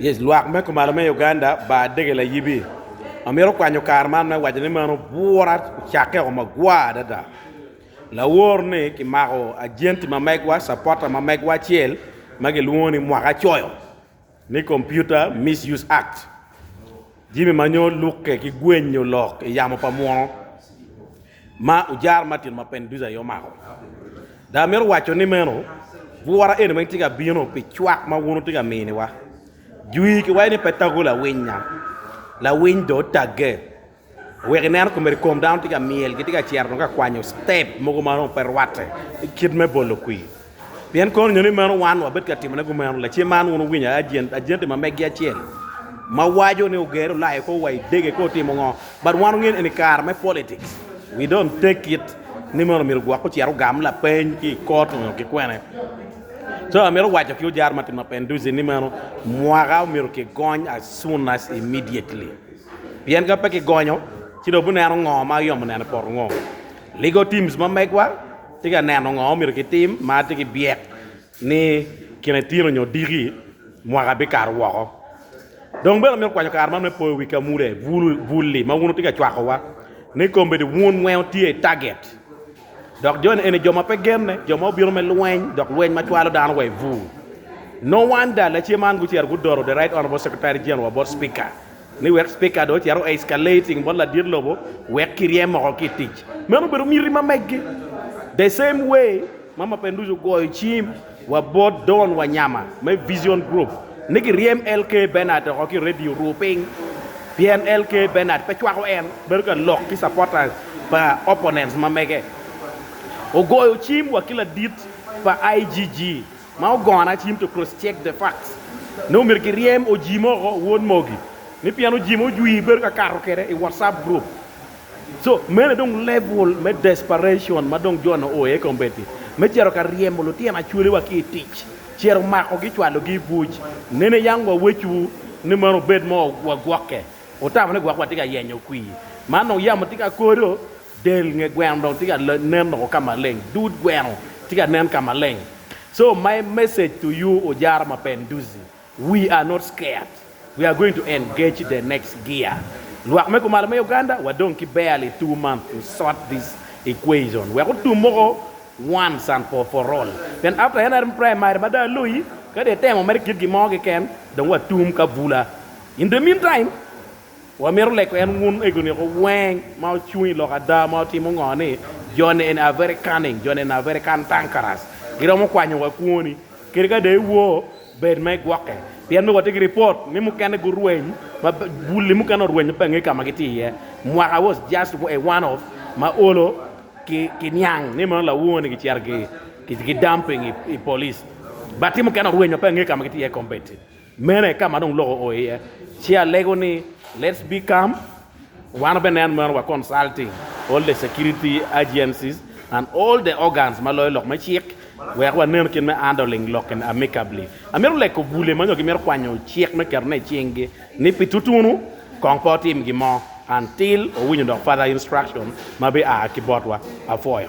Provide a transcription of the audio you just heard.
Yes, lwak me kumalo me Uganda bar dege layibi. Amito kwanyo kare man me waco ni meno bura ocakke o magwar adada. Lawor ni kimako ajenti ma megwa, supporter ma megwa acel ma gilwongo ni Mwaka Coyo ni Computer Misuse Act. Jami ma nyo lukke ki gwenyo lok i yamo pa muno ma Ojar Martin Mapenduzi aye omako. Dok amito waco ni meno bwura eni weng tye ka bino pi cwak ma wun wutye ka miniwa. Jwi kiwaco ni pe tago lawinya, lawiny dong otagge. Wek ineno komedi kom dano tye ka myel gitye ka cito ka kwanyo step mogo ma dong pe rwatte ki kit me bolo kwir. Pien kono nyo ni meno wan wabed ka timone kumeno, lacen man wun wuwinyo agent, agenti ma meggi acel ma waco ni ogere olayo ko wa i dege ko otimo ngo, but wan wungeyo ni eni kare me politics, we don't take it ni meno myero gwok ocit ogam lapeny ki i court nyo ki kwene. So amito waco ki Ojar Martin Mapenduzi ni meno mwaka myero kigony as soon as immediately. Pien ka pe kigonyo, ci dong wubineno ngo ma yomo neno i poto ngo. Legal teams ma megwa tye ka neno ngo myero kitim ma tye ki byek ni kine tino nyo diki mwaka bikato woko. Dong bene amito kwanyo kare man me poyo wi kamule bul-li ma wun wutye ka cwakowa ni kombeddi wun weng wutye i target. Dok joni eni jo ma pe genne, jo ma obino me lweny, dok lweny ma cwalo dano wa i bur. No wonder lacen man gucito gudoto the right honorable secretary general wa bot speaker ni wek speaker dong ocit o escalating bot ladit lobo wek kiryem oko ki i tic. Meno obedo miti ma meggi. The same way ma Mapenduzi ogoyo cim wa bot Don Wanyama me Vision Group ni kiryem LK Bernard oko ki i radio ruu piny pien LK Bernard pe cwako en bedo ka lok ki supporters pa opponents ma mege. Ogoyo cim wa ki ladit pa IGG ma ogona cim to cross check the facts ni omyero kiryem Ojim oko wod Mogi ni pien Ojim ojwi bedo ka kato kede i WhatsApp group. So meno dong level me desperation ma dong jo-ni oo iye kombeddi, me cito ka ryemo lutino acholi wa ki i tic, cito makogi cwalogi i buc. Nene yang wawecwu ni meno obed mo wagwokke, wutamo ni gwok watye ka yenyo kwir. Man dong yamo tye ka kodo, del nge gweno dong tye ka nen woko ka maleng, dud gweno tye ka nen ka maleng. So my message to you Ojara Mapenduzi, We are not scared, we are going to engage the next gear. Lwak me kumalo me Uganda wadong ki barely 2 months to sort this equation wek otum moko once and for for all. Pien after NRM primary ma dong aloyi, ka dong itemo mere kit gin mo keken dong watum ka bula. In the meantime, wamito leko en wun egoni oko weng ma ocung i lok ada ma otimo ngo ni joni eni are very cunning, joni eni are very cantankerous. Giromo kwanyo wa kwoni kadi ka dong iwor Bed ma igwokke, pien nongo watye ki ripot ni mukene gurweny, ma bulli mukene orweny ma pe angeyo ka ma gitye iye. Mwaka was just a one off ma olo ki ki niang ni meno lawor ni gicito ki ki dumping i police. But tye mukene orweny ma pe angeyo ka ma gitye iye kombeddi. Meno aye ka ma dong lok oo iye. Ci alego ni let's be calm. Wan wabeneno meno wa consulting all the security agencies and all the organs ma loyo lok me cik wek wanen kit me handling lok eni amicably. Amito leko bule ma nyo gimito kwanyo cik me ketone i cinggi ni pi tutunu kong pe otim gin mo until owinyo dok further instruction ma bia ki botwa. Apwoyo.